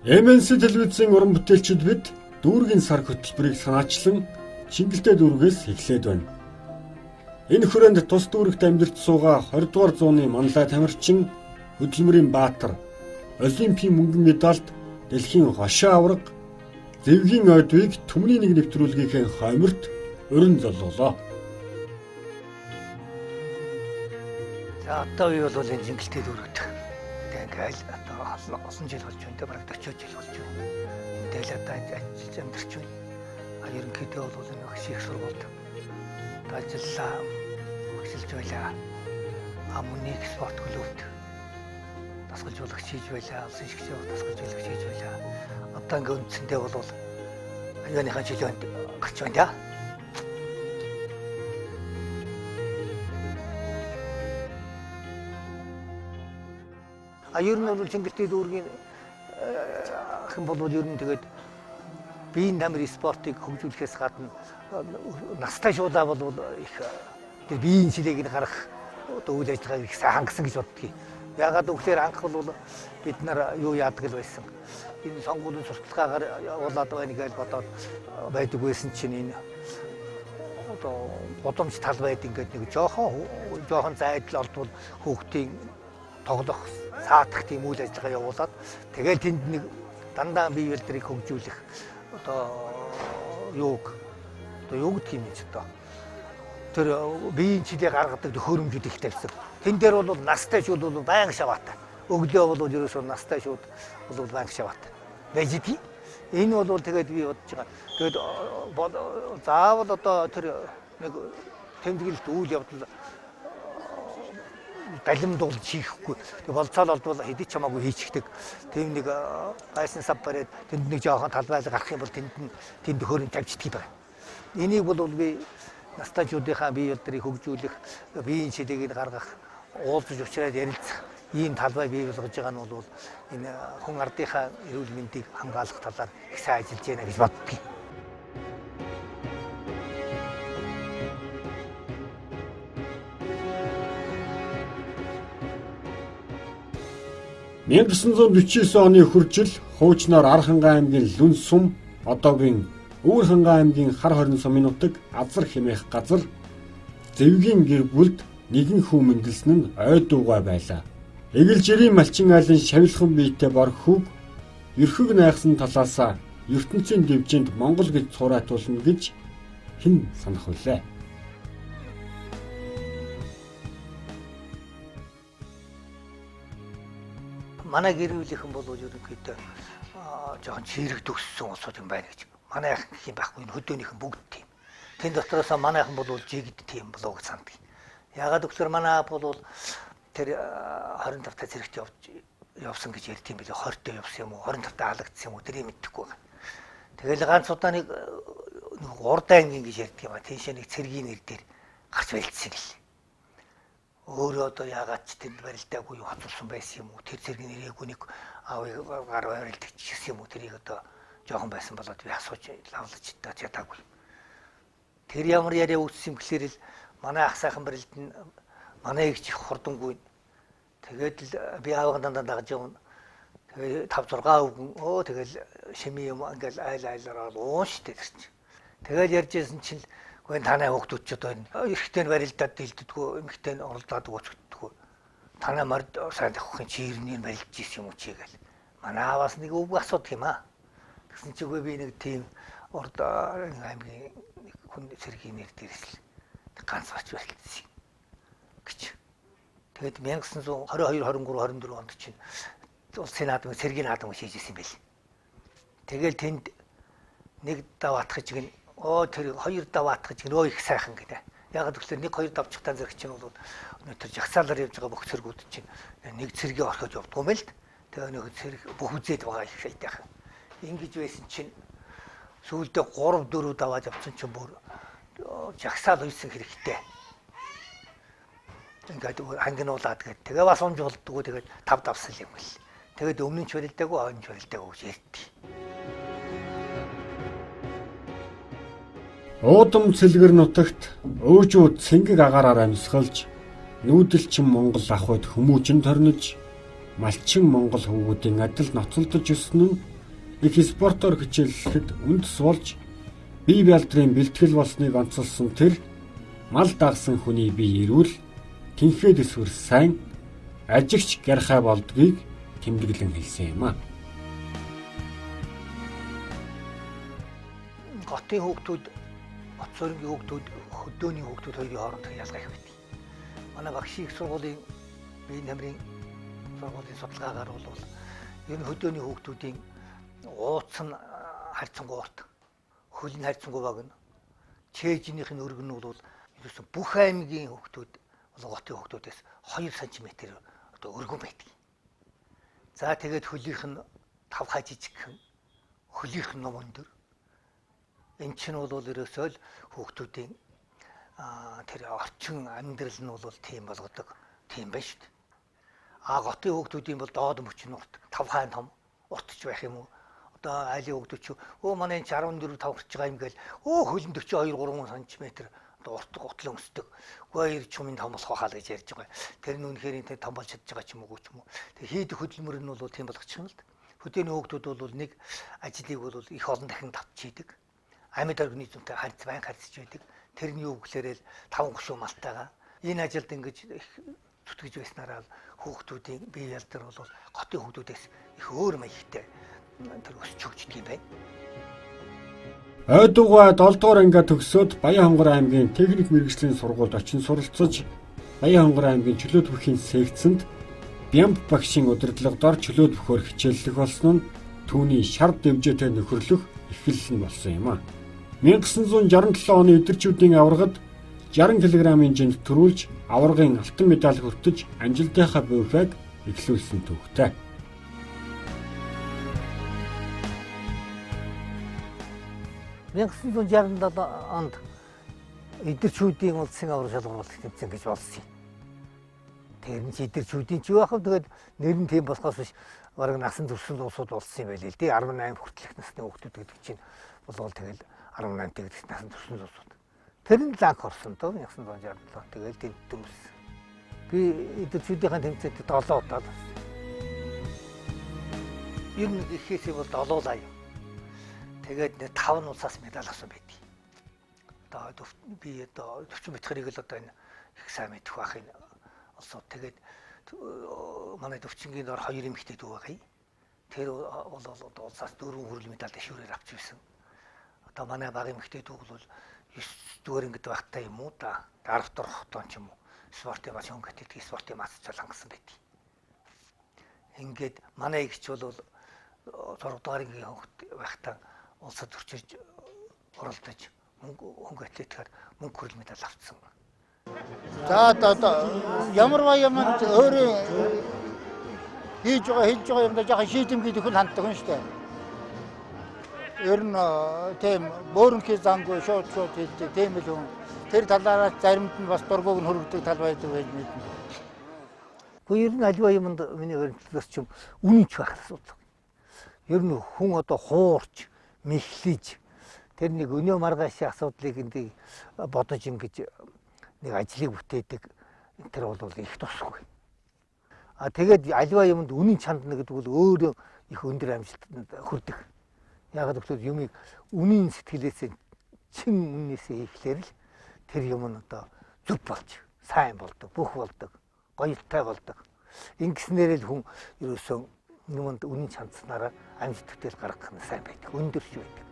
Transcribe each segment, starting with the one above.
MNC телевизийн уран бүтээлчид бид дүүргийн сар хөтөлбөрийг санаачлан Чингэлтэй дүүргээс эхлээд байна. Энэ хүрээнд тус дүүрэгт амьдарч суугаа 20 дугаар зууны манлай тамирчин Хөдөлмөрийн Баатар, Олимпийн мөнгөн медальд дэлхийн хошин аварга, зэвгийн ойдвыг түмний нэг нэвтрүүлгийнхээ хойморт уран золлоолоо. За одоо би бол энэ Чингэлтэй дүүрэгт ингээл одоо олон жил болж байна, бараг 40 жил болж байна. Энд л одоо ажиллаж амьдарч байна. А ерөнхийдөө бол энэ багш их сургуульд ажиллалаа, багшилж байлаа. А мөн нэг спорт клубт дасгалжуулагч хийж байлаа, улсын шигшээ дасгалжуулагч хийж байлаа. Одоо ингээ үндсэндээ бол аюуныхаа чөлөөнд гарч байна да. А ер нь бол Чингэлтэй дүүргийн хэн бол ер нь тэгээд биеийн тамир спортыг хөгжүүлэхээс гадна настай шуулаа бол их тэр биеийн чилээг нь гаргах одоо үйл ажиллагааг их сайн хангасан гэж боддгийг. Яагаад гэвэл анх бол бид нар юу яадаг л байсан. Энэ сонгуулийн сурталчилгаагаар явуулаад байна гэж бодоод байдаг байсан чинь энэ одоо гудамж талбайд ингээд нэг жоохон зайдал олдвол хүүхдийн тоглох, саатах тийм үйл ажиллагаа явуулаад тэгэл тэнд нэг дандаа бие хэлдрийг хөгжүүлэх одоо юуг одоо юу гэдэг юм чи одоо тэр биеийн чилээ гаргадаг төхөөрөмжүүд их тавьсан. Тэн дээр бол настай шууд бол байнга шаваатай. Өглөө бол ерөөсөө настай шууд бол байнга шаваатай. Байж идэв. Энэ бол тэгээд би бодож байгаа. Тэгээд заавал одоо тэр нэг тэмдэглэлт үйл явдал далимдуулж хийхгүй. Тэг болцоол олдвол хэдий ч хамаагүй хийчихдэг. Тийм нэг гайсан сав бариад тэнд нэг жоохон талбайл гарах юм бол тэнд нь тийм төхөөрөмж тавьчихдаг юм байна. Энийг бол би настайчуудынхаа бие ялдрыг хөгжүүлэх, биеийн чилээг нь гаргах, уулзаж уулзраад ярилцах ийм талбай бий болгож байгаа нь бол энэ хүн ардынхаа эрүүл мэндийг хамгаалах талаар их сайн ажиллаж байна гэж боддог. — 1949 оны хүржил хуучнаар Архангай аймгийн Лүн сум, одоогийн Өвөр Хангай аймгийн Хар хорин сумын нутаг Азар хэмээх газар зэвгийн гэр бүлд нэгэн хүү мэндэлсэн нь ой дуугай байлаа. Эгэл жирийн малчин айлын шавилхан биетэй бор хүүг ерхэг найхсан талаасаа ертөнцийн дэвжинд Монгол гэж цураатуулна гэж хэн санах вүлээ? Манай гэр бүлийнхэн бол ерөнхийдөө жоохон чирэг төгссөн улсууд юм байна гэж. Манай ах гэх юм байхгүй, энэ хөдөөнийхэн бүгд тийм. Тэн дотроос манайхан бол жигд тийм болов гэж санддаг. Яагаад гэвэл манай аав бол тэр 25 та зэрэгт явсан гэж ярьд юм билээ. 20 та явсан юм уу, 25 та алагдсан юм уу, тэрийг мэдэхгүй байна. Тэгэл ганц удаа нэг урд ангийн гэж ярьд юм а. Тийшээ нэг цэргийн нэр дээр гарч барилдсан гэл. Өөрөө одоо яагаад ч тэнд барилдаагүй юу, хоцорсон байсан юм уу, тэр цэргийн нэрээгүй нэг аавыг гар барилдчихсан юм уу, тэрийг одоо жоохон байсан болоод би асууж лавлаж чадаагүй. Тэр ямар яриа үүссэн юм гэхлээр л манай ах сайхан барилд нь манай эгч их хурдангүй. Тэгээд л би аавын дандаа дагаж явна. Тэгээд 5 6 өвгөн өө тэгэл шими юм ингээл айл айлаараа уун штэ тэр чинь. Тэгэл ярьж байсан чинь үгүй танай хүүхдүүд ч одоо энэ эрэгтэй нь барилдаад дийлддэггүй, эмэгтэй нь оролдоод өгчдөггүй. Танай морд сайн тавихын чирнийг барилдж исэн юм уу чи гэл. Манай ааваас нэг үг асуудаг юм аа. Тэгсэн чи үгүй би нэг тийм урд аймгийн нэг хүн цэргийн нэр дээрс л ганц оч барилдсан гэж. Тэгээд 1922, 23, 24 онд чинь улсын наадмыг цэргийн наадмыг хийж исэн юм байл. Тэгэл тэнд нэг дав атгаж гин оо тэр хоёр дав атгаж гин өө их сайхан гэдэг. Яг гэвэл нэг хоёр давчхтан зэрэг чинь бол өнөөдөр жагсаалаар явж байгаа бүх цэргүүд чинь нэг цэргээ орхиод явдгүй юм л. Тэгээ нэг цэрэг бүх үзээд байгаа их сайтайхан. Ингэж байсан чинь сүүлдээ 3 4 даваад явсан чинь бүр жагсаал үйсэн хэрэгтэй. Ингээд хангинуулаад гээд тэгээ бас унж болдгоо тэгээд тав давсан юм бэл. Тэгээд өмнө нь ч барилдаагүй, хойно ч барилдаагүй гэж ярьдгийг. Уудам цэлгэр нутагт өөжүүд цэнгэг агаараар амьсгалж, нүүдэлчин Монгол ахуйд хүмүүжин торнож, малчин Монгол хөвгүүдийн адил ноцолдож өссөн нь их спортоор хичээллэхэд үндэс болж бие бялдрын бэлтгэл болсныг онцолсон тэр мал дагсан хүний бие эрүүл, тэнхээ төсвөр сайн, ажигч гярхай болдгийг тэмдэглэн хэлсэн юм а. Хотын хүүхдүүд, хот суурингийн хүүхдүүд, хөдөөний хүүхдүүд хоёрын хоорондох ялгаа их байдаг. Манай багшийн их сургуулийн биеийн тамирын сургуулийн судалгаагаар бол ер нь хөдөөний хүүхдүүдийн ууц нь харьцангуй урт, хөл нь харьцангуй богино, чээжнийх нь өргөн нь бол ерөөсөн бүх аймгийн хүүхдүүд бол хотын хүүхдүүдээс 2 см одоо өргөн байдаг. За тэгээд хөлийнх нь тавхай жижигхэн, хөлийнх нь ном өндөр. Энэ чинь бол ерөөсөө л хүүхдүүдийн тэр орчин амьдрал нь бол тийм болгодог, тийм байна шүү дээ. А хотын хүүхдүүдийн бол доод мөч нь урт, тавхай том, уртч байх юм уу? Одоо айлын хүүхдүүд чи өө манай энэ 14 5 гарч байгаа юм гээл өө хөлн 42 3 см одоо урт гутлан өсдөг. Үгүй чумын том болох хаа л гэж ярьж байгаа. Тэр нь үнэхээр энэ том болж чадж байгаа ч юм уу ч юм уу. Тэр хийдэг хөдөлмөр нь бол тийм болгочих юм л да. Хөдөөний хүүхдүүд бол нэг ажлыг бол их олон дахин тавч хийдэг. Амьд организмтай харьц байн харьцаж байдаг. Тэр нь юу гэхлээрэл 5 гушуу малтайгаа. Энэ ажилд ингэж их зүтгэж байснараа хүүхдүүдийн бие ялдар бол хотын хүүхдүүдээс их өөр маягтай тэр өсч хөгждөг юм байна. Ойдугай 7 дугаар ангиа төгсөөд Баян-Хонгор аймгийн техник мэргэжлийн сургуульд очин суралцаж Баян-Хонгор аймгийн чөлөөт бүхийн секцэнд Бямб багшийн удирдлагадаар чөлөөт бөхөөр хичээллэх болсон нь түүний шар дэвжээтэй нөхөрлөх эхлэл нь болсон юм а. 1967 оны эдэрчүүдийн аваргад 60 кг-ийн жинд төрүүлж аваргын алтан медаль хүртэж амжилтынхаа буйхайг эхлүүлсэн түүхтэй. Мянга 1967 онд эдэрчүүдийн улсын аварга шалгаруулах тэмцээн гэж болсон юм. Тэр нь эдэрчүүдийн ч юу ах вэ? Тэгээд нэр нь тийм болохоос биш бараг насан туршид улсууд болсон юм байл л дээ. 18 хүртэлх насны хүүхдүүд гэдэг чинь болвол тэгэл 18 гэдэг насан туршид улсууд. Тэр нь ланк орсон доо 1967. Тэгэл тэнд дөрвсөн. Би эдэрчүүдийн тэмцээнд 7 удаа л болсон. Ер нь ихээсээ бол 7 лаа юм. Тэгээд 5 улсаас медаль авсан байдаг. Одоо би одоо 40 битгэрийг л одоо энэ их сайн мэдэх байх энэ улсууд. Тэгээд манай төвчнгийн дор 2 эмэгтэй дүү байгаа юм. Тэр бол одоо улсаас 4 хүрэл медаль дэшүүрээр авч ирсэн. Одоо манай баг эмэгтэй дүү бол 9 дугаар ангид байхдаа юм уу да 10 дугаар хотон ч юм уу спортын маш хөнгө атлетик спортын мастер хангасан байдаг. Ингээд манай эгч бол 6 дугаар ангийн хөнгө байхдаа улсад төрчиж оролдож мөнгө атлетикаар мөнгө хүрэл медаль авцсан. За одоо ямар юм өөрөө хийж байгаа хэлж байгаа юмдаа жоохон шийдэмгий төхөл ханддаг юм шүү дээ. Ер нь тийм бөөрөнхий зангүй шууд хэлдэг тийм л хүн. Тэр талаараа заримд нь бас дургуг нь хөргөдөг тал байдаг байж мэднэ. Гэхдээ ер нь аливаа юмд миний баримтлалаас ч юм үнэнч байх асуудал. Ер нь хүн одоо хуурч мэхлэж тэр нэг өнөө маргаашийн асуудлыг энд бодож ингэж нэг ажлыг бүтээдэг тэр бол их тусгүй. А тэгээд аливаа юмд үнэн чандна гэдэг бол өөрөө их өндөр амжилтанд хүрдэг. Яг гэвэл юмыг үнийн сэтгэлээсээ чин үннээсээ хийхлээр л тэр юм нь одоо зөв болж сайн болдог, бүх болдог, гоёлтой болдог. Ингэснээр л хүн ерөөсөө юмд үнэн чандсанараа амжилт бүтээл гаргах нь сайн байдаг, өндөрч байдаг.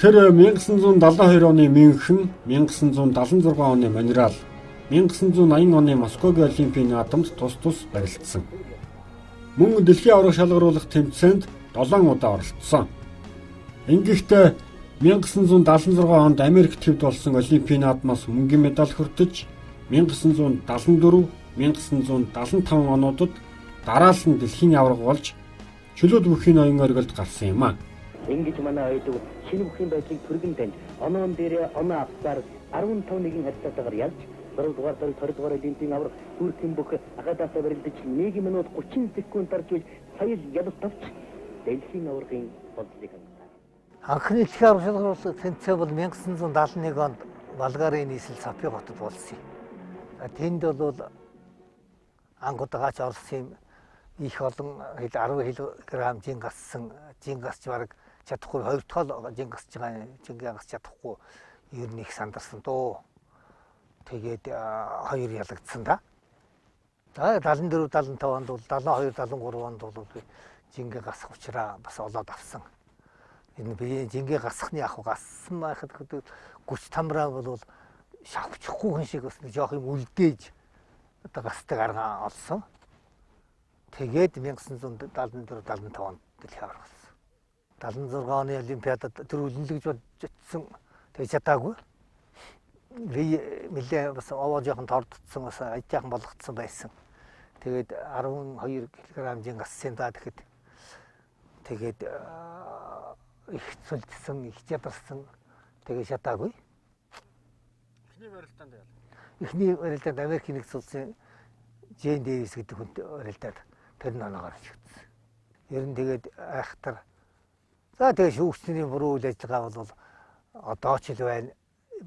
Тэр 1972 оны Мюнхен, 1976 оны Монреал, 1980 оны Москвагийн Олимпийн наадамд тус тус барилцсан. Мөн дэлхийн аварга шалгаруулах тэмцээнд 7 удаа оролцсон. Ингэхдээ 1976 онд Америк төвд болсон Олимпийн наадмаас мөнгөний медаль хүртэж 1974, 1975 онуудад дараалан дэлхийн аварга болж чөлөөт бүхийн ноён оргилд гарсан юм а. Ингэж манай ойдог шинэ бүхийн байдлыг түргэн таньж оноон дээрээ оноо авсаар 15-1 харьцаатайгаар ялж 6 дугаар дор 20 дугаар Олимпийн аварга Туркийн бүх агадаасаа барилдаж 1 минут 30 секунд дарж сая л ялалт авч дэлхийн аваргын болдлыг хангасан. Анхны дэлхийн аварга шалгаруулах тэмцээн бол 1971 онд Болгарын нийслэл Софи хотод болсон юм. Тэнд бол анх удаач орсон юм. Их олон 10 кг жин гассан, жин гасч бараг чадахгүй, хоёр дахь жин гасч байгаа, жин гасч чадахгүй ер нь их сандарсан дөө. Тэгээд хоёр ялагдсан да. За 74 75 онд бол 72 73 онд бол би жингээ гасах учраас бас олоод авсан. Энэ би жингээ гасхны ах гассан байхад 35 раа бол шавчихгүй хүн шиг бас нэг жоох юм үлдээж одоо гасдаг арга олсон. Тэгээд 1974 75 онд дэлхийн аварга болсон. 76 оны олимпиадад тэр үлэнлэгж болж очсон. Тэгээд чадаагүй. Би нэлээ бас овоо жоохон тордцсон, бас ажаахан болгоцсон байсан. Тэгээд 12 кг жин гассан да тэгэхэд тэгээд их цөлдсөн, их ядарсан. Тэгээд чадаагүй. Эхний барилдаанд яа? Эхний барилдаанд Америкийн нэгдсэн улсын Джейн Дэвис гэдэг хүнтэй барилдаад тэр нь оноогоор шигдсэн. Ер нь тэгээд айхтар. За тэгээд шүүгчний буруу үйл ажиллагаа бол одоо ч л байна.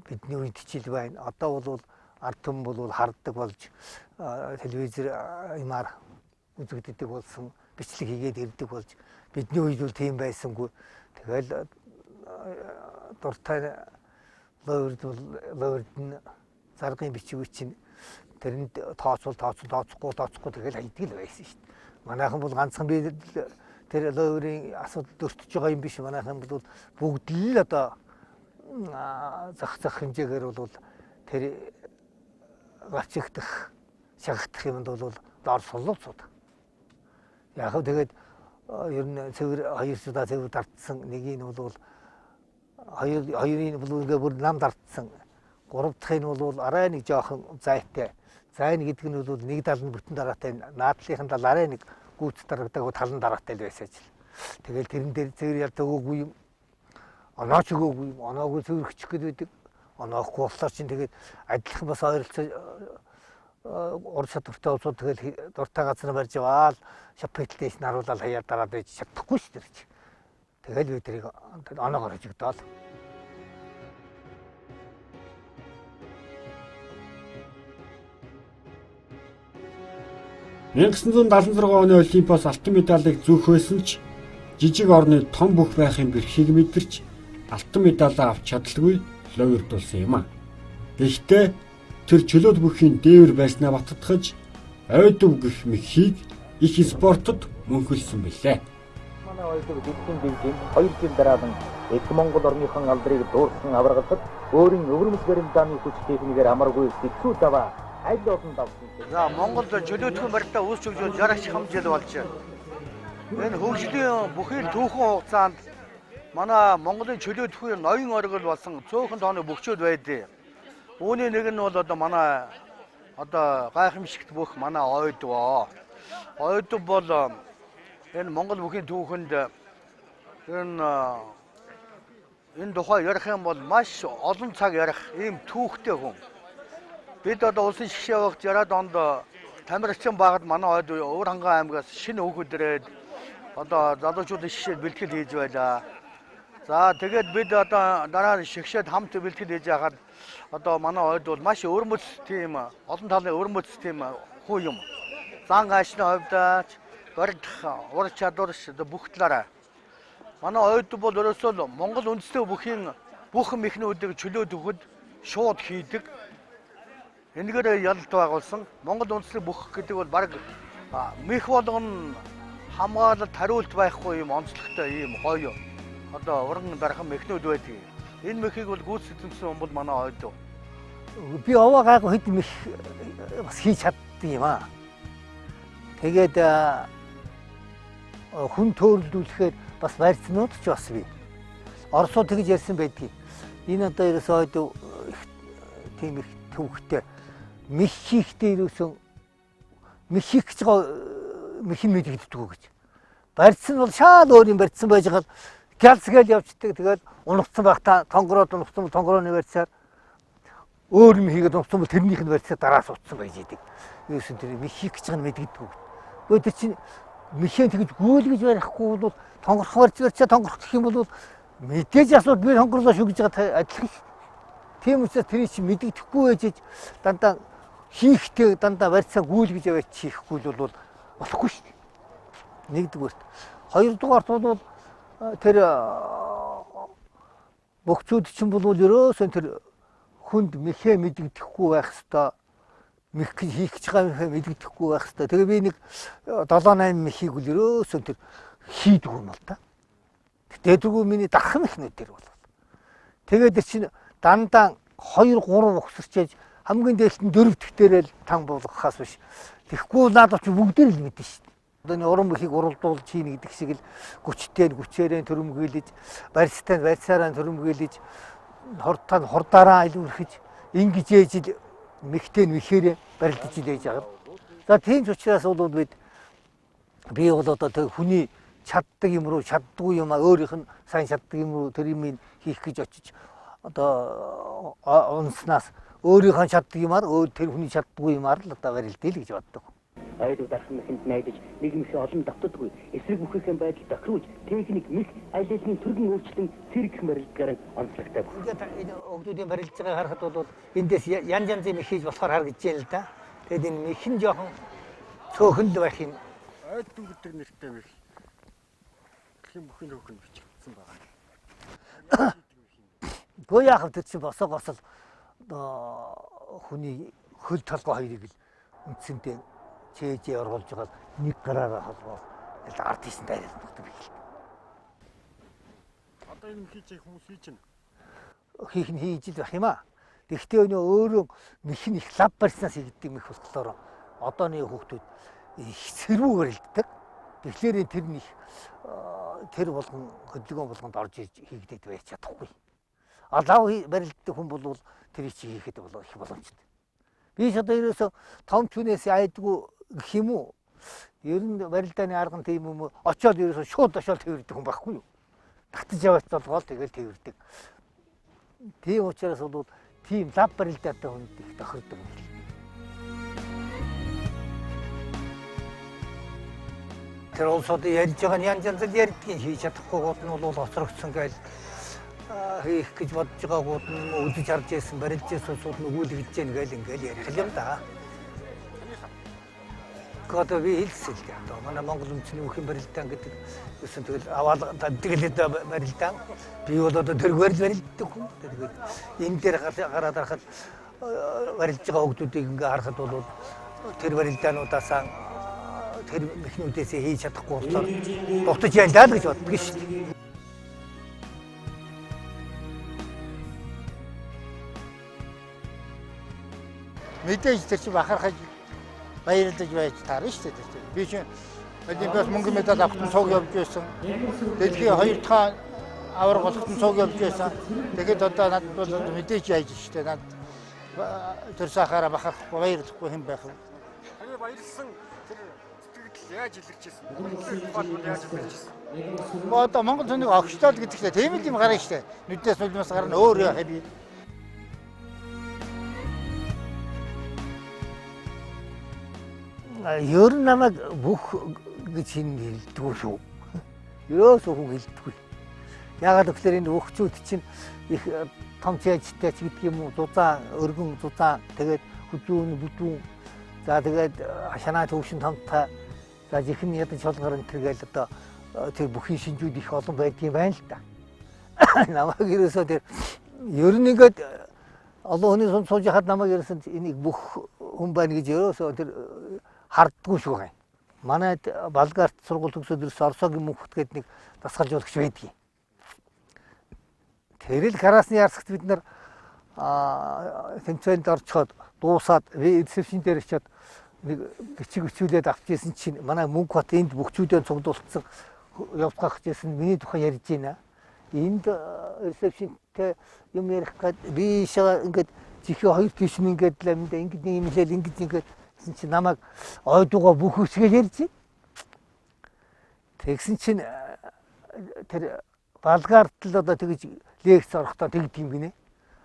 Бидний үед ч л байна. Одоо бол ард түмэн бол харддаг болж телевизэр юмар үзэгддэг болсон, бичлэг хийгээд ирдэг болж бидний үед бол тийм байсангүй. Тэгэл дуртай луурд бол луурд нь заргын бичиг чинь тэрэнд тооцвол тооцсон, тооцохгүй тооцохгүй тэгэл хайдаг л байсан шүү дээ. Манайхан бол ганцхан би тэр луурын асуудал өртөж байгаа юм биш. Манайхан бол бүгд л одоо зах хэмжээгээр бол тэр гарчигдах, шагхдах юмд бол доор сулууцууд. Яг хөө тэгээд ер нь цэвэр хоёр удаа цэвэр дартсан, нэгийг нь бол хоёрын бол ингээ бүр нам дартсан. Гурав дахь нь бол арай нэг жоохон зайтай. Зайн гэдэг нь бол нэг тал нь бүтэн дараатай, наадлынхын тал арай нэг гүйц дарагдаг, тал нь дараатай л байсан ажил. Тэгэл тэрэн дээр цэвэр ялдаг өгөөгүй юм. Онооч өгөөгүй юм. Оноогүй цэвэрхчих гээд байдаг. Оноохгүй болохоор чинь тэгээд адилхан бас ойролцоо ур чадвартай улсууд тэгэл дуртай газар барьж яваал шапитлээс наруулаад хаяа дараад байж чадахгүй шүү дээ. Тэгэл би тэрийг оноогоор хожигдоол. — 1976 оны Олимпиас алтан медалийг зүүх байсан ч жижиг орны том бүх байхын бэрхийг мэдэрч алтан медалаа авч чадалгүй луурдулсан юм а. Гэхдээ тэр чөлөөт бүхийн дээвэр байснаа баттгаж ойдов гэх мэхийг их спортод мөнхөлсөн билээ. Манай ойдов дэлхийн дэвжинд 2 жил дараалан Эх Монгол орныхон алдрыг дуурсан аваргалахад өөрийн өвөрмөц барилдааны хүч техникээр амаргүй хэцүү даваа аль олон давсан. За Монголд чөлөөтгөн барилдаа үүсч өгч 60 хам жил болж байна. Энэ хөгжлийн бүхий л түүхэн хугацаанд манай Монголын чөлөөтгөн ноён оргил болсон цөөхөн тооны бөхчүүд байдیں۔ Үүний нэг нь бол одоо манай одоо гайхамшигт бүх манай ойдвоо. Ойдов бол энэ Монгол бүхийн түүхэнд энэ тухай ярих юм бол маш олон цаг ярих ийм түүхтэй хүн. Бид одоо улсын шгшээ багт 60-аад онд тамирчин багад манай ойд Өвөр хангай аймгаас шинэ хүүхэд ирээд одоо залуучуудын шгшээд бэлтгэл хийж байлаа. За тэгээд бид одоо дараа нь шгшээд хамт бэлтгэл хийж байхад одоо манай ойд бол маш өвөрмөц тийм олон талын өвөрмөц тийм хүн юм. Зан аашны хувьд барилдах, ур чадвар бүх талаараа. Манай ойд бол ерөөсөө Монгол үндэсний бүхийн бүх мэхнүүдийг чөлөөт өгөхөд шууд хийдэг. Энэгээр ялалт байгуулсан. Монгол үндэсний бүх гэдэг бол баг мэх болгоно хамгаалалт хариулт байхгүй юм онцлогтой ийм гоё одоо уран дархан мэхнүүд байдаг. Энэ мэхийг бол гүйцэтгэсэн хүн бол манай ойд. Би овоо гайгүй хэд мэх бас хийж чаддаг юм аа. Тэгээд хүн төөрөлдүүлэхээр бас барьцнууд ч бас бий. Оросууд тэгж ярьсан байдгийг. Энэ одоо ерөөсөө ойд тийм их төвхтэй мэх хийхдээ ерөөсөө мэх хийх гэж байгаа мэх нь мэдэгддэг гэж. Барьцсан бол шал өөр юм барьцсан байж байгаа л галц гээл явцдаг. Тэгээд унагцсан байх та тонгороод унагцсан бол тонгорооны барьцаар өөр юм хийгээд унагцсан бол тэрнийх нь барьцаар дараа суудсан байж идэг. Ерөөсөн тэр мэх хийх гэж байгаа нь мэдэгддэг. Гэхдээ тэр чинь мэхээ тэгж гүйлгэж барихгүй бол тонгорох барьц барьцаа тонгорох гэх юм бол мэдээж асуудал би тонгорлоо шүү гэж байгаа адилхан шүү. Тийм учраас тэрийг чинь мэдэгдэхгүй байж дандаа хийхдээ дандаа барьцаа гүйлгэж яваач хийхгүй л бол болохгүй шүү дээ. Нэгдүгээрт. Хоёрдугаарт бол тэр бөхчүүд чинь бол ерөөсөн тэр хүнд мэхээ мэдэгдэхгүй байх хэвээр, мэх хийх гэж байгаа мэхээ мэдэгдэхгүй байх хэвээр. Тэгээ би нэг 7 8 мэхийг л ерөөсөн тэр хийдэг юм л та. Тэгээ тэргүй миний дарах мэхнүүд тэр бол. Тэгээд тэр чинь дандаа 2 3 угсарч хамгийн дээлт нь 4 дахь дээрээ л тан болгохоос биш. Тэгэхгүй надад чи бүгдээр л мэднэ шүү дээ. Одоо энэ уран бүхийг уралдуулж хийнэ гэдэг шиг л гүчтэй нь гүчээрээ төрөмгөөлж, барьцтай нь барьцаараа төрөмгөөлж, хурдтай нь хурдаараа илүүрхэж, ингэж ээж л мэхтэй нь мэхээрээ барилдаж илээж байгаа. За тийм ч учраас бол би бол одоо тэр хүний чаддаг юм руу чаддгүй юм а өөрийнх нь сайн чаддаг юм руу тэр юмыг хийх гэж очиж одоо унснаас өөрийнхөө чаддаг юмар өөр тэр хүний чаддгүй юмар л одоо барилдъя л гэж боддог. Айлуу дархан мэхэнд найдаж нэг мэх олон давтдаггүй. Эсрэг бүхийнхэн байдал тохируулж техник мэх аль алины түргэн өөрчлөн цэрэг барилдгаар онцлогтой. Энэ өвдүүдийн барилж байгааг харахад бол эндээс янз янзын мэх хийж болохоор харагдаж байна л да. Тэгээд энэ мэх нь жоохон цөөхөн л байх юм. Айлдуу гэдэг нэртэй мэх. Дэлхийн бүхний хөхөнд бичигдсэн байгаа. Гөө яах вэ, тэр чинь босоо госол одоо хүний хөл толгой хоёрыг л үндсэндээ чээжээ оруулж байгаа нэг гараараа холбоо л ард тийш дайрал нөхдөг хэл. Одоо энэ хийж хүмүүс хийж байна. Хийх нь хийж л байх юм аа. Тэгэхдээ өнөө өөрөө мэх нь их лав барьснаас хийгддэг мэх болохоор одооны хүүхдүүд их сэрүү барилддаг. Тэгэхээр тэр нь их тэр болгон хөдөлгөөн болгонд орж иж хийгдээд байж чадахгүй. А лав барилддаг хүн бол тэр чи хийхэд бол их боломжтой. Би ч одоо ерөөсө том чүнээс айдгүй гэх юм уу? Ер нь барилдааны арга нь тийм юм уу? Очоод ерөөсө шууд очоод тэрвэрдэг хүн байхгүй юу? Татаж яваач толгоол тэгэл тэрвэрдэг. Тийм учраас бол тийм лав барилдаатай хүнд их тохирдог юм. Тэр улсууд ярьж байгаа нь янз янз л ярьдгийг хийж чадахгүй гууд нь бол хоцрогдсон гээл хийх гэж бодож байгаа гууд нь үзэж харж байсан барилж байсан улсууд нь өгүүлэгдэж гэн гээл ингээл ярих юм да. Одоо би хэлсэн л дээ. Одоо манай Монгол үндэсний бүхэн барилдаан гэдэг юусэн тэгэл аваад тэгэл барилдаан. Би бол одоо тэргээр л барилддаг хүн. Тэгээд энэ дээр гараад харахад барилж байгаа хүмүүсийг ингээ харахад бол тэр барилдаануудаасаа тэр мэхнүүдээсээ хийж чадахгүй болохоор дутаж ялаа л гэж боддог шүү дээ. Мэдээж тэр чинь бахархаж баярлаж байж таарна шүү дээ. Тэр чинь. Би чинь Олимпиас мөнгө медаль авахт нь цуг явж байсан. Дэлхийн хоёр дахь аварга болоход нь цуг явж байсан. Тэгэхэд одоо надад бол мэдээж яаж шүү дээ. Над тэр сайхаараа бахархахгүй баярлахгүй юм байх вэ? Таны баярлсан тэр сэтгэл яаж илэрч ирсэн? Тухайлбал яаж илэрч ирсэн? Одоо Монгол хүнийг огштол гэдэг чинь тийм л юм гарна шүү дээ. Нүднээс нулимаас гарна өөр яах юм би. Ер нь намайг бүх гэж хин хэлдэггүй шүү. Ерөөсөө хүн хэлдэггүй. Яагаад гэвэл энэ өвчүүд чинь их том чэжтэй ч гэдэг юм уу, зузаан, өргөн зузаан, тэгээд хүзүүн, бүдүүн, за тэгээд шанаа төвшин томтой, за жихэн ядан чулгаар энэ төр гээл одоо тэр бүхний шинжүүд их олон байдгийн байна л да. Намайг ерөөсөө тэр ер нь ингээд олон хүний сум сууж хахад намайг ерөөсөө энийг бүх хүн байна гэж ерөөсөө тэр харддаггүй шүү гай. Манайд Болгарт сургууль төгсөөд ирсэн Оросогийн мөнхөт гэдэг нэг дасгалжуулагч байдгийг. Тэр л Красны Ярскт бид нар тэмцээнд орчход дуусаад ресепшн дээр очиод нэг бичиг бичүүлээд авч ирсэн чинь манай Мөнхбат энд бөхчүүдээ цугдуулсан явцгаах гэжсэн миний тухай ярьж байна. Энд ресепшнтэй юм ярих гээд би ийшээ ингээд чихээ хоёр тийш нь ингээд л амдаа ингээд нэг юм хэлээл ингээд ингээд гэсэн чинь намайг ойдууга бүх үсгээл ярьж. Тэгсэн чинь тэр Болгарт л одоо тэгж лекц орохдоо тэгдэг юм гинэ.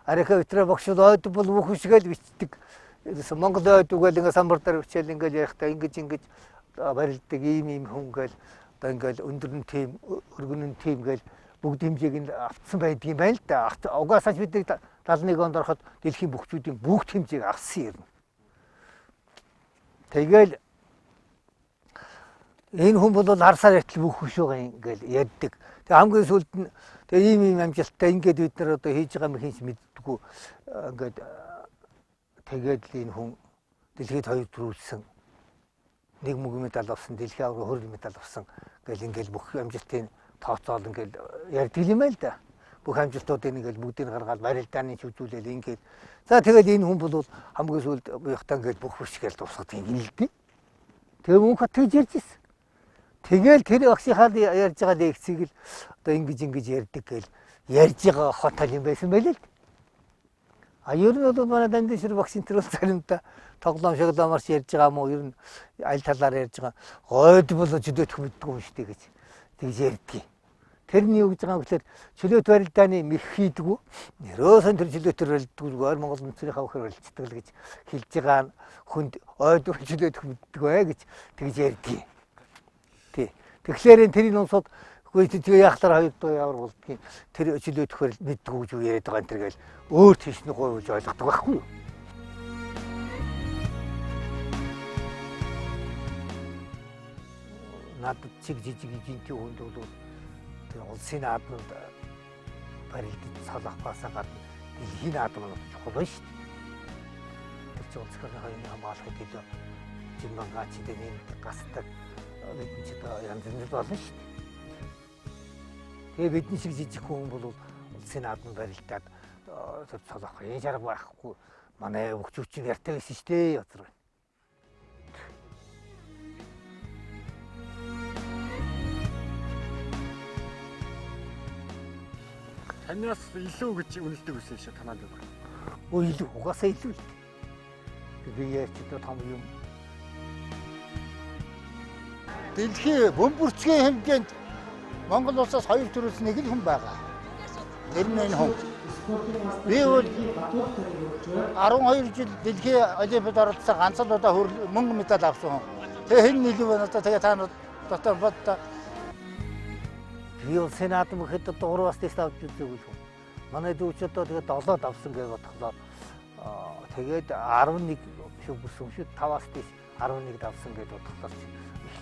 Арика ветра багш бол ойд бол бүх үсгээл бичдэг. Монгол ойд үгээл ингээ самбар дээр бичээл ингээл ярихдаа ингэж ингэж барилдаг ийм ийм хүн гээл одоо ингээл өндөр нь тийм өргөн нь тийм гээл бүгд хэмжээг нь автсан байдгийн байна л да. Угаасаа ч бид 71 онд ороход дэлхийн бөхчүүдийн бүгд хэмжээг авсан юм. Тэгэл Энэ хүн бол арсаар ятал бүх хөшөөгөө ингээл ярьдаг. Тэгээ хамгийн сүүлд нь тэгээ ийм ийм амжилттай ингээд бид нар одоо хийж байгаа юм хинч мэддэггүй ингээд тэгээд л энэ хүн дэлхийд хоёр төрүүлсэн. Нэг мөнгө медаль авсан, дэлхийн аварга 20 медаль авсан гэл ингээл бүх амжилтын тооцоол ингээл ярьдаг юм байл да. Бүх амжилтуудыг ингээл бүгдийг гаргаад барилдааны ч үзүүлээл ингээд. За тэгэл энэ хүн бол хамгийн сүүлд буяхтаа ингээл бүх хүч гээл дуусгадаг юм л дээ. Тэгээ мөнх тэгж ярьж ирсэн. Тэгэл тэр багшийнхаа ярьж байгаа лекцийг л одоо ингэж ингэж ярьдаг гээл ярьж байгаа хотол юм байсан байл л. А ер нь бол манай Дамдиншир багш энэ төр бол заримдаа тоглоом шоглооморч ярьж байгаа мó ер нь аль талаар ярьж байгаа гойд бол чөлөөтөх мэддэггүй юм шүү дээ гэж тэгж ярьдаг. Тэрний юу гэж байгаа юм гэхээр чөлөөт барилдааны мэх хийдгүү. Ерөөсөн тэр чөлөөтөр барилддаг зүгээр Монгол үндэсний хавхар барилцдаг л гэж хэлж байгаа хүнд ойд чөлөөтөх мэддэг бай гэж тэгж ярьдаг. Тий. Тэгэхээр тэрийн унсууд үгүй тэгээ яхалаар хоёр дахь ямар болдгийг тэр чөлөөтөх барил мэддэггүй гэж яриад байгаа энэ төр гээл өөр тийш нь гоё гэж ойлгодог байхгүй юу? Надад чиг жижиг жинтэй хүнд бол тэр улсын наадманд барилдаж цол авахаасаа гадна дэлхийн наадманд чухал байна шүү дээ. Тэр чинь улс орны хоёрын хамгаалахыг илүү жимбангач дээр нэмдэг гасдаг бид ч одоо янз янз болно шүү дээ. Тэгээ бидний шиг жижиг хүн бол улсын наадманд барилдаад цол авах юм шарга байхгүй. Манай хөгжүүчин ярьтай байсан шүү дээ язар байна. Танаас илүү гэж үнэлдэг байсан шүү танаад байна. Өө илүү угаасаа илүү л. Би ярьч одоо том юм. Дэлхийн бөмбөрцгийн хэмжээнд Монгол улсаас хоёр төрүүлсэн нэг л хүн байгаа. Тэр нь энэ хүн. Би бол 12 жил дэлхийн олимпиад оролцсон ганц л удаа мөнгө медаль авсан хүн. Тэгээ хэн илүү байна одоо тэгээ та нар дотор боддоо. Би бол сенат мөхөд одоо 3-аас дэс авч үзээгүй л хүн. Манай дүү ч одоо тэгээ 7-д авсан гэж бодглоо. Тэгээд 11 шиг бүсэн шүү. 5-аас дэс 11-д авсан гэж бодглоо.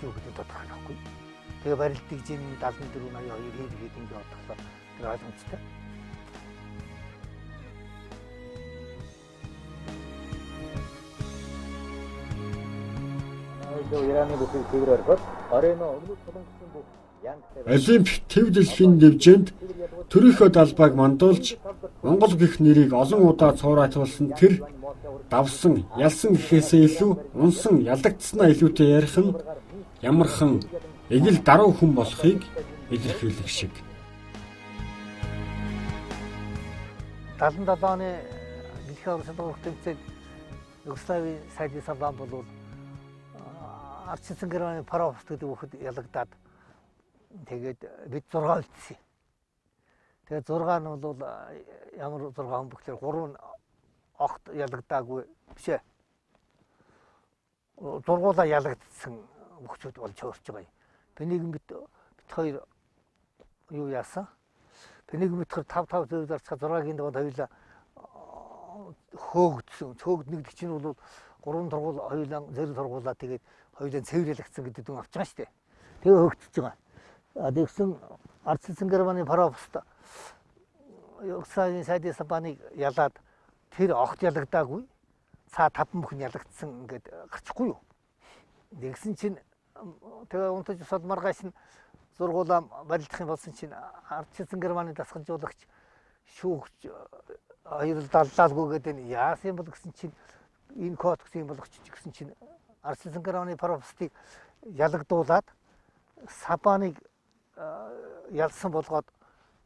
Илүү гэдэг тодорхойлохгүй. Тэгээ барилдыг жин 74 82 хэд хэд ингэ бодглоо. Тэр ойлгомжтой. Ираны бүхийг цэвэр орхиод оройно өмнөд Солонгосын бүх Олимп төв дэлхийн дэвжээнд төрийнхөө далбайг мандуулж Монгол гэх нэрийг олон удаа цуураатуулсан тэр давсан, ялсан гэхээсээ илүү унсан, ялагдсанаа илүүтэй ярих нь ямархан эгэл даруй хүн болохыг илэрхийлэх шиг. 77 оны дэлхийн аварга шалралт тэмцээнд Югославийн сайдын савлан бол Арчилсан Германы Парафст гэдэг хүүхэд ялагдаад тэгээд бид 6 үлдсэн. Тэгээд 6 нь бол ямар 6 хүн бөхлөөр 3 нь огт ялагдаагүй биш ээ. Зургуулаа ялагдсан хөгчүүд болж хөөрч байгаа юм. Тэнийг бид хоёр юу яасан? Тэнийг бид 5 5 зөв зарцгаа 6-гийн дугаар хоёулаа хөөгдсөн. Хөөгд нэгдэг чинь бол 3 тургуул хоёулаа зэрэг тургуулаа тэгээд хоёулаа цэвэрлэгдсэн гэдэг дүн авч байгаа шүү дээ. Тэгээ хөөгдөж байгаа. Тэгсэн Арчилсан Германы Парафст Югославийн сайдын сабаныг ялаад тэр огт ялагдаагүй. Цаа 5 бүхэн ялагдсан ингээд гарчихгүй юу. Тэгсэн чинь тэгээ унтаж усаад маргааш нь зургуулаа барилдах юм болсон чинь Арчилсан Германы дасгалжуулагч шүүгч хоёр даллaalгүй гэдэг нь яасан юм бол гэсэн чинь энэ код гэсэн юм болгоч гэсэн чинь Арчилсан Германы Парафстыг ялагдуулаад сабаныг ялсан болгоод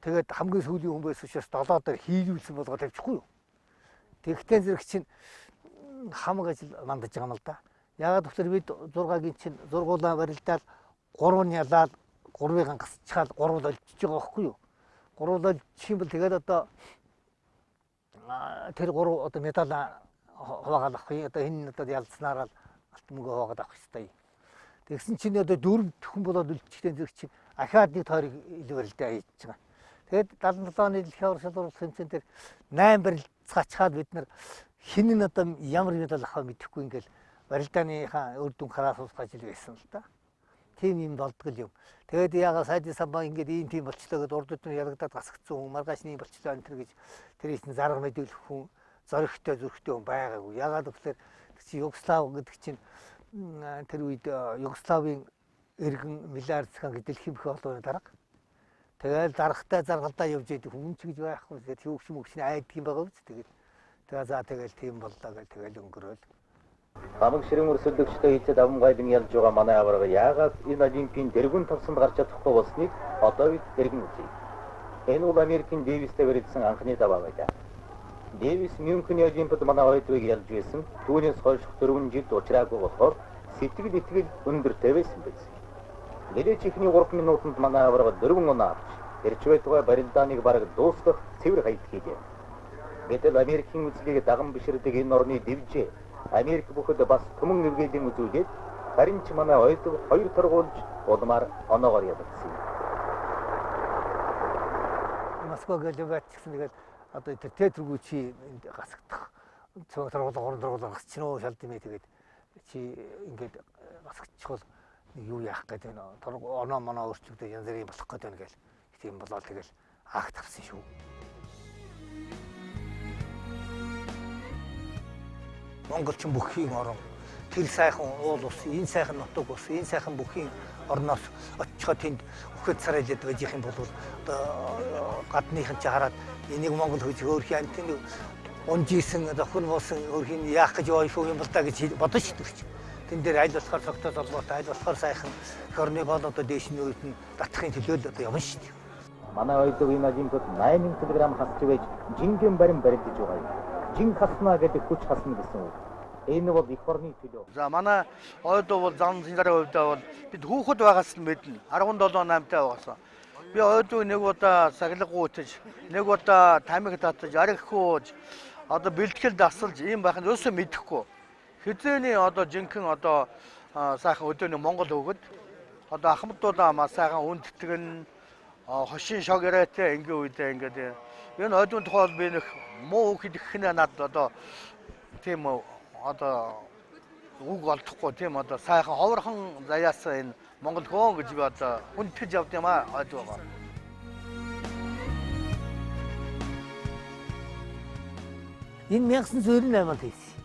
тэгээд хамгийн сүүлийн хүн байсан учраас 7 дээр хийлүүлсэн болгоод тавьчихгүй юу. Тэгтээ зэрэг чинь хамаг ажил мандаж байгаа юм л да. Яагаад гэвэл бид 6-гийн чинь зургуулаа барилдаал 3 нь ялаад 3-ыг гасчихаал 3 л олжиж байгаа байхгүй юу. 3 л олчих юм бол тэгээд одоо тэр 3 одоо медаль хуваагаад авах юм. Одоо энэ одоо ялцсанаараа алт мөнгө хуваагаад авах хэрэгтэй юм. Тэгсэн чинь одоо 4 хүн болоод үлдчихтэй зэрэг чинь ахаад нэг тойрог илүү барилдаа хийж байгаа. Тэгээд 77 оны дэлхийн аварга шалралт тэмцээн дээр 8 барилцгаачхаад бид нар хэн нь одоо ямар медаль авах мэдэхгүй ингээл барилдааныхаа үр дүн хараас усгаж ил байсан л да. Тийм юм болдгол юм. Тэгээд яага сайдын самбаа ингээд ийм тийм болчлоо гэдээ урд өдөр ялагдаад гасгдсан хүн маргааш нь болчлоо энэ төр гэж тэр чинь зарга мэдүүлэх хүн зоригтой зүрхтэй хүн байгаагүй. Яагаад гэвэл чи Югослав гэдэг чинь тэр үед Югославийн иргэн Миларцхан гэдэг дэлхийн бүх олон дарга. Тэгэл даргатай заргалдаа явж идэг хүн ч гэж байхгүй. Тэгээд хөвгч мөгч нь айдаг юм байгаа үст. Тэгээд тэгээ за тэгэл тийм боллоо гэл тэгэл өнгөрөөл. Хамаг ширэн өрсөлдөгчтэй хийцэд авангайлан ялж байгаа манай аварга яагаад энэ олимпийн дэргүн тавсанд гарч чадахгүй болсныг одоо үед эргэн үзье. Энэ бол Америкийн Дэвистэй барилдсан анхны даваа байлаа. Дэвис Мюнхений олимпиад манай ойдвыг ялж байсан. Түүнээс хойш 4 жил уучраагүй болохоор сэтгэл итгэл өндөртэй байсан биз. Нэлээч ихний 3 минутанд манай аварга 4 оноо авч эрч байтугай барилдааныг бараг дуусгах цэвэр хаялт хийлээ. Гэтэл Америкийн үзлийг даган биширдэг энэ орны дивжээ Америк бүхэд бас түмэн эвгээлийн үзүүлээд харин ч манай ойдов хоёр торгуулж улмаар оноогоор ялагдсан юм. Москваг олимпиад ч гэсэн тэгэл одоо тэр театргүй чи энд гасагдах торгуул гурван торгуул гасч нөө шалд юм ээ тэгээд чи ингээд гасгчихвал юу яах гээд байна оноо моноо өөрчлөгдөж янз бүрийн болох гээд байна гэл тийм болоод тэгэл акт авсан шүү. Монголчин бүхийн орон тэр сайхан уул ус, энэ сайхан нутаг ус, энэ сайхан бүхийн орноос очихоо тэнд үхэд царайлаад байж их юм бол одоо гадныхан чи хараад энийг Монгол гэж хөөрхийн амтны унжижсэн зохин буусан хөөрхийн яах гэж явах юм бол та гэж бодож шүү дээ. Тэн дээр аль болохоор цогтой толгойтой, аль болохоор сайхан эх орны гол одоо дээш нь үед нь татахын төлөө л одоо явна шүү дээ. Манай ойдог энэ олимпиад 8 кг хасч байж жинхэнэ барин барилдаж байгаа юм. Жин хасна гэдэг хүч хасна гэсэн үг. Энэ бол эх орны төлөө. За манай ойдоо бол зам синзарын хувьдаа бол бид хүүхэд байгаас нь мэднэ. 17 8-тай байгаас. Би ойдоо нэг удаа сахилга гуйтаж, нэг удаа тамхи татаж, арх хууж, одоо бэлтгэл дасалж ийм байх нь өсөө мэдэхгүй. Хизээний одоо жинхэнэ одоо сайхан өдөөний Монгол хүүхэд одоо ахмадуулаа маа сайхан үндэтгэн хошин шог яриатай ингийн үедээ ингээд энэ ойдын тухай бол би нэг муу үг хэлэх нэ надад одоо тийм одоо үг олдохгүй тийм одоо сайхан ховорхон заяасан энэ Монгол хөөн гэж би одоо хүндэтгэж явд юм аа ойд байгаа. Энэ 1998 онд хийсэн.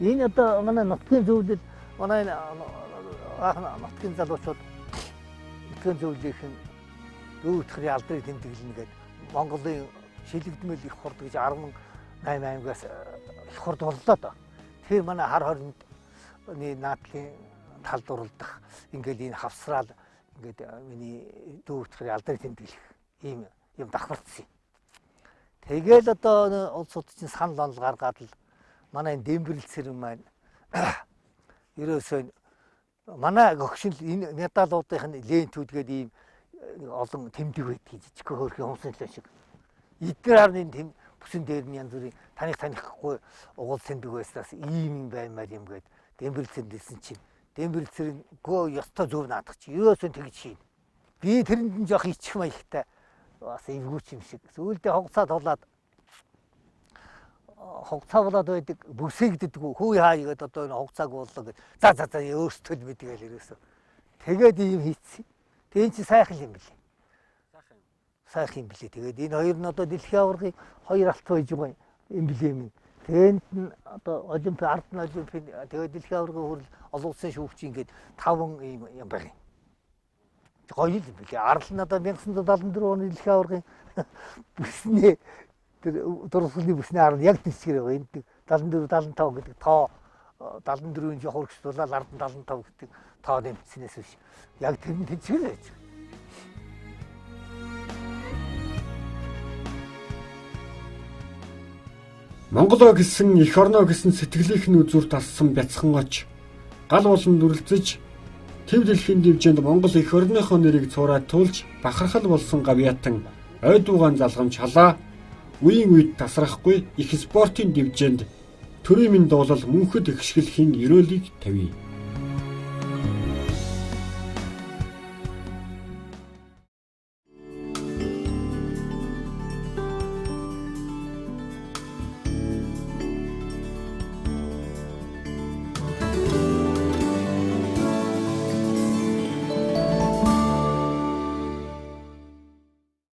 Энэ одоо манай нутгийн зөвлөл манай анх нутгийн залуучууд нутгийн зөвлөлийнхэн дөрөвдүгээр алдрыг тэмдэглэнэ гэдэг Монголын шилэгдмэл их хурд гэж 18 аймгаас их хурд боллоо доо. Тэр манай хар хорионы наадлын талд уралдах ингээл энэ хавсраал ингээд миний дөрөвдүгээр алдрыг тэмдэглэх ийм юм давхардсан юм. Тэгэл одоо улсууд чинь санал онол гаргаад л манай энэ Дэмбэрэл цэрэн маань ерөөсөө манай гогшин энэ медалуудын лентүүд гээд ийм олон тэмдэг байдгийг жижиг хөөрхөн хүмүүсийн төлөө шиг. Эдгээр арны тэм бүсэн дээр нь янз бүрийн таних танихгүй угуул тэмдэг байснаас ийм юм баймаар юм гээд Дэмбэрэл цэрэн дэлсэн чинь Дэмбэрэл цэрэн гөө ёстой зөв наадах чи ерөөсөө тэгж хийн. Би тэрэнд нь жоох ичих маягтай бас эвгүүч юм шиг. Сүүлдээ хугацаа тулаад хугацаа болоод байдаг бүсэгддэггүй. Хүү хаа игээд одоо энэ хугацааг боллоо гэж. За за за өөрсдөө л мэдгээл ерөөсөө. Тэгээд ийм хийцсэн. Тэгээ эн чинь сайхан юм билээ. Сайхан юм билээ. Тэгээд энэ хоёр нь одоо дэлхийн аваргын хоёр алт байж байгаа эмблем юм. Тэнд нь одоо олимпийн ард нь олимпийн тэгээд дэлхийн аваргын хүрэл олон улсын шүүгч ингээд таван ийм юм байна. Гоё юм билээ. Арал нь одоо 1974 оны дэлхийн аваргын бүсний тэр дурсгалны бүсний арал яг тэнцгээр байгаа. Энд 74 75 гэдэг тоо 74-ийн жоох өргөжтүүлээд ард нь 75 гэдэг тоо нэмчихснээс биш. Яг тэр нь тэнцгээр байж байгаа. Монголоо гэсэн эх орноо гэсэн сэтгэлийнх нь үзүүрт ассан бяцхан оч гал болон дүрлцэж төв дэлхийн дивжинд Монгол эх орныхоо нэрийг цуураад туулж бахархал болсон гавьяатан ойдуугаан залгамж халаа үеийн үед тасрахгүй их спортын дивжинд төрийн минь дуулал мөнхөд ихшгэлхийн ерөөлийг тавья.